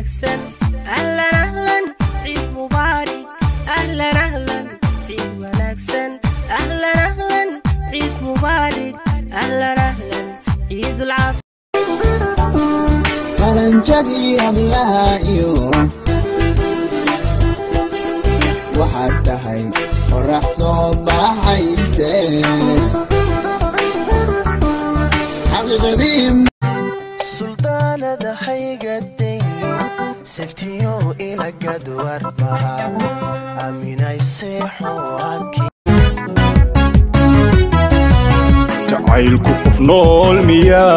Wanaagsan, ahlan ahlan, ciid mubaarik, ahlan ahlan, ciid wanaagsan, ahlan ahlan, ciid mubaarik, ahlan ahlan, ciidul caafiya. Qaranjadii hablaha iyo waxaad tahay qorax soo baxayse xaqiiqadii. Suldaanada haygaday seftiyo ilagad warbaha aaminay seexo haki. Jacaylku qof nool miyaa?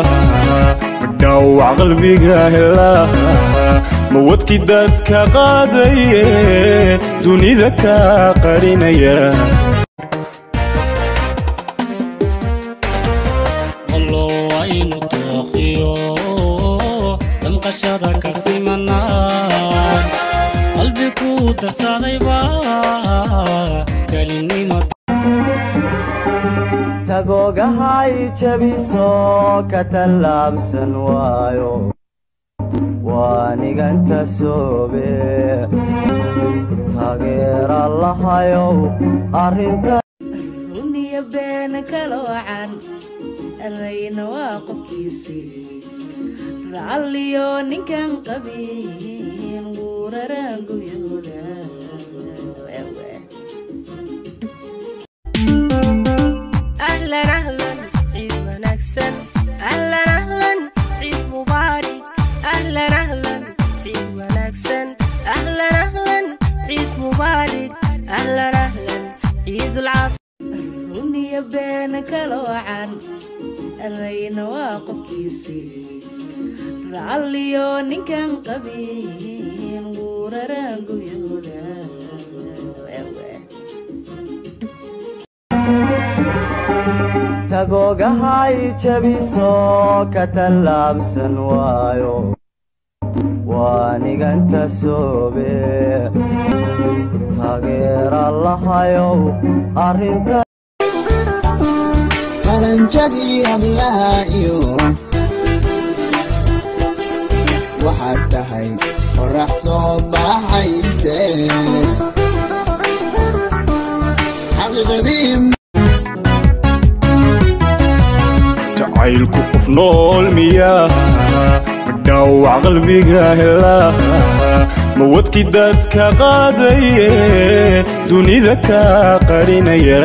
Ma dhaawac qalbiga helaa? Ma wadkii dadka qaadaye dunida ka qarinaya? Waynu tooqiyo damqashada ka simanaa, qalbi ku darsadayba kelinimo. Tagoogahay jabiso ka tallaabsan waayo, waaniganta soobe taageera lahayow arrinta. Runiya beena kaloocan rayna waa qofkiisii racalliyo ninkan qabin wuuraranguyooda. Ahlan ahlan, ciid wanaagsan, ahlan ahlan, ciid mubaarik, ahlan ahlan, ciid wanaagsan, ahlan ahlan, ciid mubaarik, ahlan ahlan, ciidul caafiya. Runiya beena kaloocan rayna waa qofkiisii racalliyo ninkan qabin wuuraranguyooda. Tagoogahay jabiso ka tallaabsan waayo, waaniganta soobe taageera lahayow arrinta. Qaranjadii hablaha iyo waxaad tahay qorax soo baxayse xaqiiqadii. Jacaylku qof nool miyaa? Ma dhaawac qalbiga helaa? Ma wadkii dadka qaadaye dunida ka qarinaya?